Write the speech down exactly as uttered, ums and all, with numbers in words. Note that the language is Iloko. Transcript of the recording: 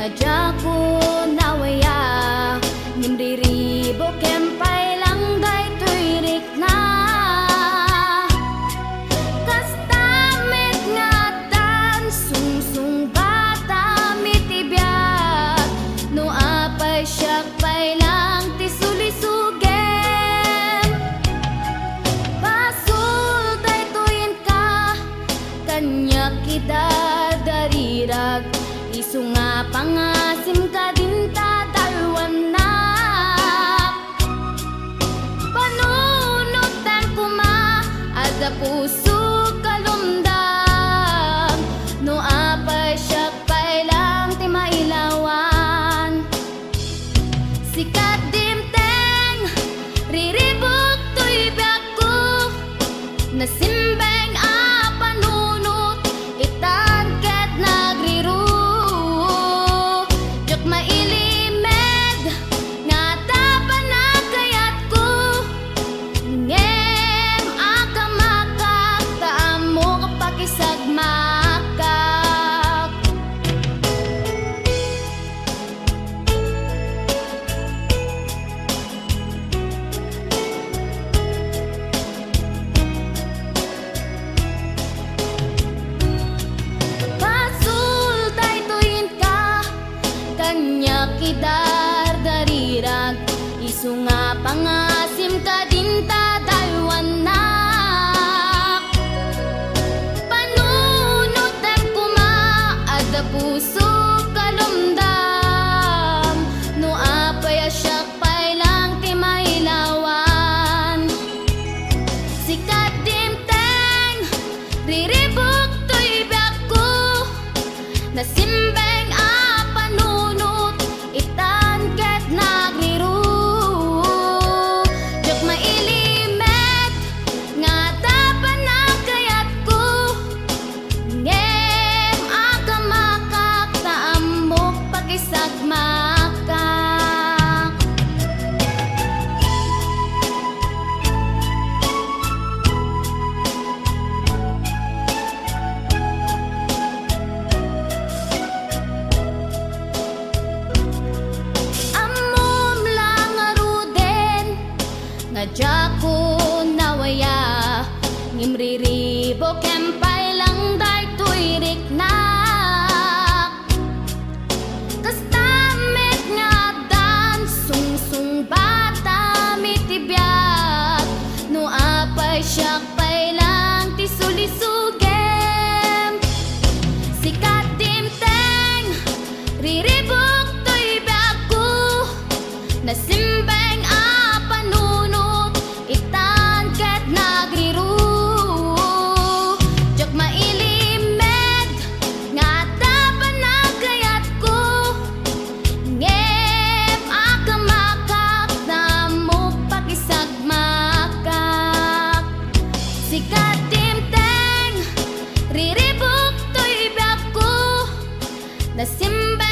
Diakon nawaya, ngem riribuk ken pay lang daytoy rikna. Kasta met nga addan sungsungbatam iti biag, no apay siak pay lang ti sulisugem. Basol daytoy inka, kaniak idardarirag, isu nga pangasim kadin ta dalwannak. Panunotem koma, adda pusok a lumdam, no apay siak pay lang ti mailawan. Sika dimteng, riribuk toy biagko, nasimbeng a panunot, itan ket nagriru. Diak mailimed nga adda panagayatko, ngem akamakak ta ammok a pakisagmakak. Basol daytoy inka, kaniak idardarirag, isu nga pangasim kadin ta dalwannak. Panunotem koma, adda pusok a lumdam, no apay a siak pay lang ti mailawan. Sika dimteng, riribuk toy biagko, nasimbeng a panunot, itan ket nagriru. Diak mailimed nga adda panagayatko, ngem akamakak ta ammok pakisagmakak. Ammom la ngaruden nga diakon nawaya, ngem riribukem pay lang daytoy riknak. Kasta met nga addan sungsungbatam iti biag, no apay siak pay lang ti sulisugem. Sika dimteng, riribuk toy biagko, nasimbeng a panunot, itan ket nagriru. Diak mailimed nga adda panagayatko, ngem akamakak ta ammok pakisagmakak. Sika dimteng, riribuk toy biagko, nasimbeng